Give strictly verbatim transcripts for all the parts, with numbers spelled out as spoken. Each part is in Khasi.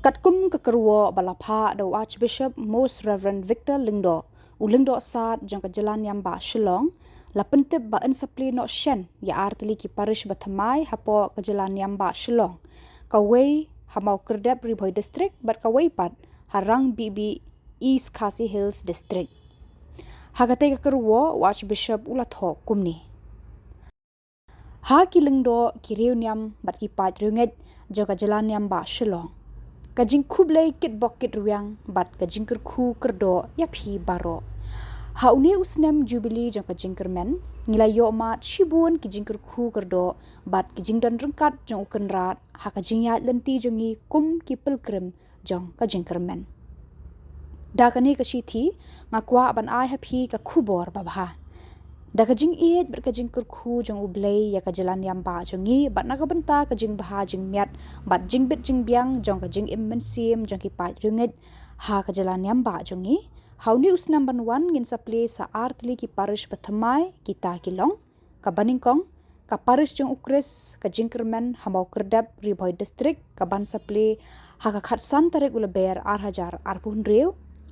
Katkum ka kyrwoh ba la phah da u Archbishop Most Reverend Victor Lyngdoh, u Lyngdoh Sad jong ka Jylla Niam Bah Shillong, la pyntip ba yn sa plie noh shen ïa artylli ki parish bathymmai hapoh ka Jylla Niam Bah Shillong, kawei ha Mawkyrdep, Ri Bhoi District, bad kawei pat ha Rangbibi, East Khasi Hills District. Ha katei ka kyrwoh u Archbishop u la thoh kumne: Ha ki lyngdoh, ki riewniam bad ki paid riewngeit jong ka Jylla Niam Bah Shillong, ka jingkhublei kitbok kitrwiang bad ka jingkyrkhu kyrdoh ïa phi baroh. Ha une u snem Jubilee jong ka jingkyrmen, ngi la ïoh mad shibun ki jingkyrkhu kyrdoh bad ki jingdon ryngkat jong u Kynrad ha ka jingïaid lynti jong ngi kum ki pilgrim jong ka jingkyrmen. Da kane ka shithi, nga kwah ban ai ha phi ka khubor babha. Da ka jingïeit bad ka jingkyrkhu jong U Blei ïa ka Jylla Niam Bah jong ngi, bad na ka bynta ka jingbha jingmiat bad jingbit jingbiang jong ka jingim mynsiem jong ki paid riewngeit ha ka Jylla Niam Bah jong ngi, ha une u snem ban wan ngin sa plie sa artylli ki parish bathymmai, kita ki long: ka Banyngkong, ka parish jong U Khrist ka Jingkyrmen ha Mawkyrdep, Ri Bhoi District, ka ban sa plie ha ka khatsan tarik u Lber ar hajar arphew hynriew,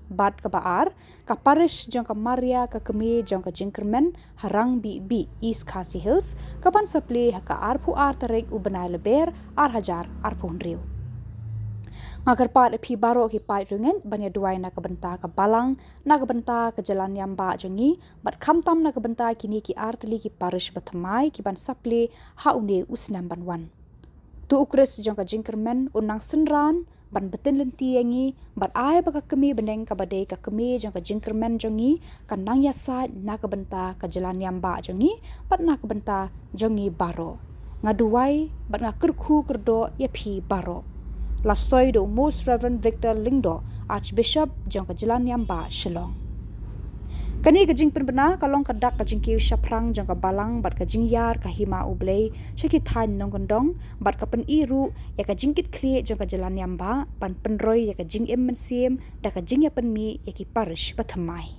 bad kaba ar, ka parish jong ka Maria ka Kmie jong ka Jingkyrmen ha Rangbibi, East Khasi Hills, ka ban sa plie ha ka arphew ar tarik u bnai Lber ar hajar arphew hynriew. Nga kyrpad ïa phi baroh ki paid riewngeit ban ïa duwai na ka bynta ka Balang, na ka bynta ka Jylla Niam Bah jong ngi, bad khamtam na ka bynta kine ki artylli ki parish bathymmai ki ban sa plie ha une u snem ban wan. To U Khrist jong ka Jingkyrmen un nang synran ban btin lynti ïa ngi, bad ai ba ka kmie bneng kaba dei ka kmie jong ka jingkyrmen jong ngi kan nang ïasaid na ka bynta ka Jylla Niam Bah jong ngi bad na ka bynta jong ngi baroh. Nga duwai bad nga kyrkhu kyrdoh ïa phi baroh. La soi da u Most Reverend Victor Lyngdoh, Archbishop jong ka Jylla Niam Bah Shillong. Kane ka jingpynbna ka long ka dak ka jingkiew shaphrang jong ka Balang bad ka jingïar ka Hima U Blei sha ki thaiñ nongkyndong, bad ka pyni ruh ïa ka jingkitkhlieh jong ka Jylla Niam Bah ban pynroi ïa ka jingim mynsiem da ka jingïapynmih ïa ki parish bathymmai.